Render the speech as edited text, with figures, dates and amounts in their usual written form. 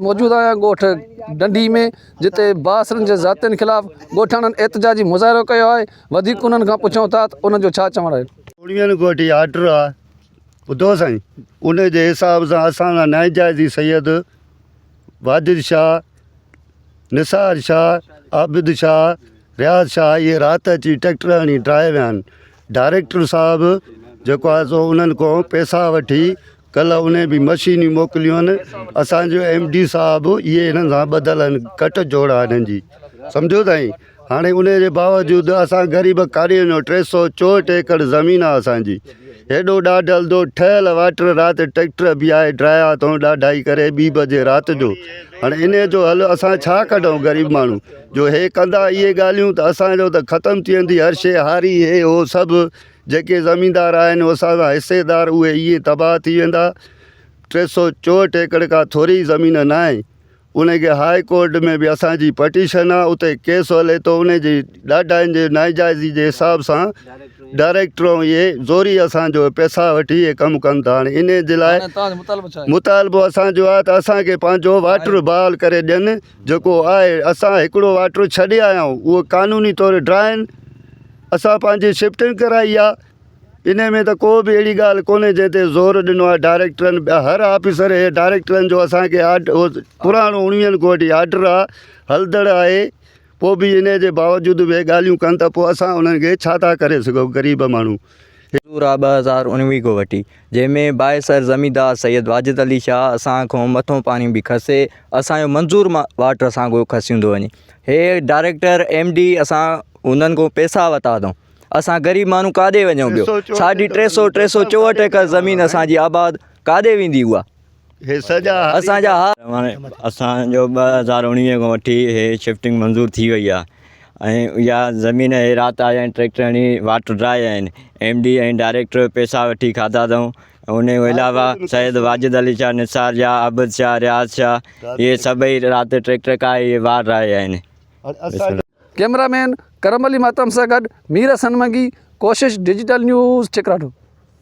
موجود آهيان ڳوٺ ڊنڍي ۾ جتي بااثرن جي ذاتين خلاف ڳوٺاڻن احتجاجي مظاهرو ڪيو آهي وڌيڪ انهن کان پڇون ٿا ته انهن جو ڇا چوڻ آهي. اڻويهن ڳوٺ آرڊر آ ٻڌو سائين ان جي حساب سان اسان سان ناجائزي سيد واجد شاهه نثار شاهه عابد شاهه رياض شاهه اهي رات اچي ٽريڪٽر هڻي ڊاهي ويا آهن ڊائريڪٽر صاحب جيڪو آهي سو انهن کان پئسا وٺي ڪلهه انهي به مشينيون موڪليون آهن اسانجو ايم ڊي صاحب اهي هنن سان ٻڌل آهن ڪٽ جوڙ آهي هنن جي سمجهو سائين هاڻي انهي جي باوجود اسان غريب ڪاڏي وڃون 364 ايڪڙ زمين آهي اسانجي هيڏو ڏاڍ هلندو ٺهيل واٽر رات ٽريڪٽر بيهائي ڊرايا اٿئون ڏاڍائي ڪري ٻي بجي رات جو هاڻي انهي جو حل اسان ڇا ڪڍون غريب ماڻهو جو هي ڪندا اهي ڳالهيون ته اسانجو ته ختم ٿي ويندي هر شي هاري هي هو سڀ جيڪي زميندار آهن اسان سان حصيدار اهي ائين تباهه ٿي ويندا 364 ايڪڙ ڪا ٿوري زمين ناهي ان کي هاء ڪورٽ ۾ به اسان جي پٽيشن آ اتي ڪيس هلي ٿو ان جي ڏاڍائين جي ناجائزي جي حساب سان ڊائريڪٽر اهي زوري اسان جو پئسا وٺي اهي ڪم ڪن ٿا هاڻي ان جي لاء مطالبو اسان جو آ ته اسان کي پنهنجو واٽر بحال ڪري ڏين جيڪو آهي اسان هڪڙو واٽر ڇڏي آيا آهيون اهو قانوني طور ڊرائن اسان پنهنجي شفٽنگ ڪرائي آ انهي ۾ ته ڪو به اهڙي ڳالهه ڪونهي جنهن تي زور ڏنو آهي ڊائريڪٽرن هر آفيسر هي ڊائريڪٽرن جو اسان کي پراڻو اڻويهن کان وٺي آرڊر آهي هلندڙ آهي پوء به انهي جي باوجود به اهي ڳالهيون ڪن ته پوء اسان انهن کي ڇا ٿا ڪري سگهون غريب ماڻهو. منظور آ 2019 کان وٺي جنهن ۾ بااثر زميندار سيد واجد علي شاهه اسان کان مٿو پاڻي به کسي اسان جو منظور واٽر اسان کان کسيندو وڃي هي ڊائريڪٽر ايم ڊي اسان انهن کان پئسا ورتا اٿئون اسان غريب ماڻهو ڪاڏي وڃون پيو ساڍي 300 364 ايڪڙ زمين اسان جي آباد ڪاڏي ويندي اها اسان جا ها. اسان جو 2019 کان وٺي هي شفٽنگ منظور ٿي وئي آهي ۽ اها زمين هي رات آيا آهن ٽريڪٽر هڻي واٽر ڊرائي آهن ايم ڊي ۽ ڊائريڪٽر پئسا وٺي کاڌا اٿئون ان کان علاوه سيد واجد علي شاهه نثار شاهه عابد شاهه رياض شاهه اهي سڀئي رات ٽريڪٽر ڪاهي اهي وار ڊرائي آهن. ڪئميرا مين ڪرم علي ماتم سان گڏ مير حسن منگي، ڪوشش ڊجيٽل نيوز ٺڪراٺو.